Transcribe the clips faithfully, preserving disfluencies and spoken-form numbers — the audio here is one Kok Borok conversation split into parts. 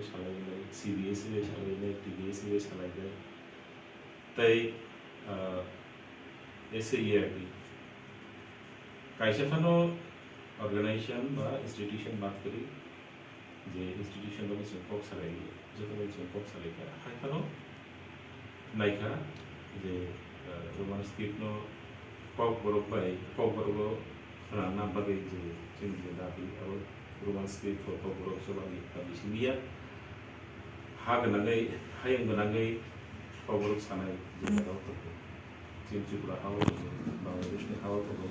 salainai, C B S E bai salainai, T B S E bai salainai, tei, ah, S A E R T. Kaisa phano organization ba institution bad kwrwi, je institution bagwi chwng kok salai, joto bai chwng kok salai kha, hai phano naikha je, ah, Roman script no Kokborok bai, Kokborok o khwnana bagwi je chini je dabi, abo Roman script for Kokborok Choba ni dabi simi ya. Ha gwnangwi, hayung gwnangwi Kokborok sanai je jaga o tongo. Chini Tripura ha o tongo, Bangladesh ni ha o tongo,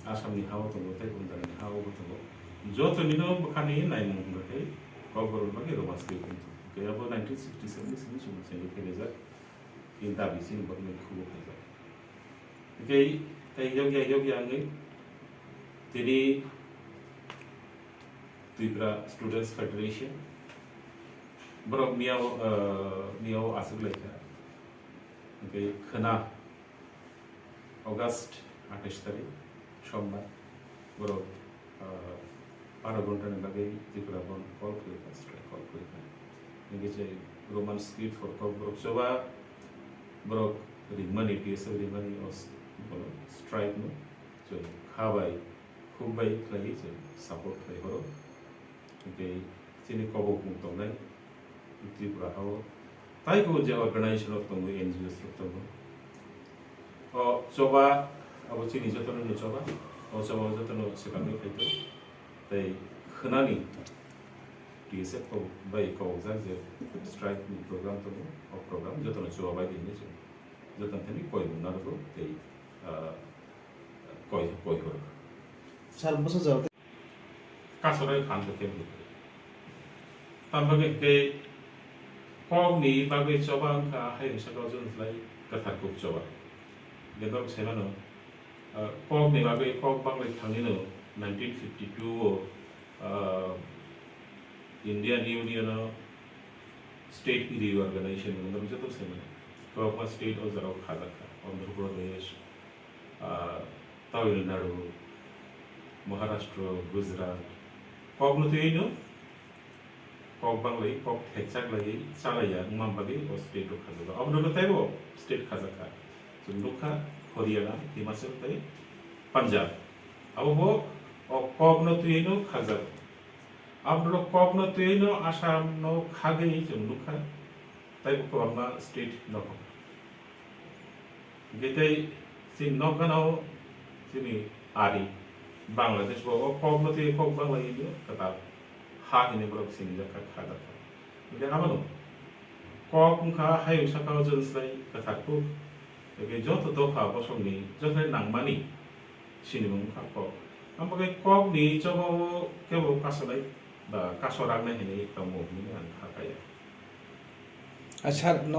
Assam ni ha o tongo, tei Punjab ni ha o bo tongo. Joto nino bwkhani naimung hwnkhe Kokborok bagwi Roman script wng tongo. Khe abo nineteen sixty seven ni simi chwng chengwi phaijak. Chini dabi chini bagwi khubo phaijak. Tei, tei yokya, yokya wngwi tini Tripura Students Federation borok miyao, ah, miyao aswk lai kha. Tei khwna August athais tarik, Sombar, borok, ah, baro ghonta ni bagwi Tripura Bandh call khlai kha, strike call khlai kha. Hingke je Roman script for Kokborok Choba, borok ringmani, T S F ringmani o s-, bono strike no chwng kha bai, khuk bai khlaiwi chwng support khlai horo. Hingke chini kobok mung tongnai Tripura ha o, tai bo je organization rok tongo, N G Os rok tongo. O choba, abo chini jotono ni choba, o choba jotono swkangwi phaito. Tei khwnani T S F kobok bai kobokjak je strike ni program tongo, o program jotono choba bai di hinwi chwng jotono thani koi mung narwgo tei, ah, koi, koi horo. Sir, bwsa jora. Kasarai phan khe khe. Tam bagwi hwnkhe kokni bagwi choba wngkha hayung saka o chwng slai kwthar kuk choba. Bebak sai mano, ah, kokni bagwi kok banglai thangwi no nineteen fifty two o, ah, Indian Union o state reorganization wngkha joto sai mano. Kwbangma state o jora o khajak kha. Andhra Pradesh, ah, Tamil Nadu, Maharashtra, Gujarat, kokno twiwi no, kok banglai, kok thekchak laiwi chalaiya wngma bagwi o state rok khajak. Abono no teibo state khajak kha. Chwng nukha Haryana, Himachal tei Punjab. Abo bo o kokno twiwi no khajak. Abono kokno twiwi no Assam no khagwi chwng nukha. Teibo kwbangma state no. Hingke tei chini nokgana o chini ari Bangladesh bo o kok no tei kok Bangla hino kwtal ha hini borok sinijak kha kha jak kha. Hingke abono kok wngkha hayung saka o chwng slai kwthar kuk. Hingke joto dopha bosong ni joto nangmani sinimung wngkha kok. Amo khe kok ni choba o kebo kasalai ba kaso raknai hinwi tongo hinwi ang kha kaya. Acha, no.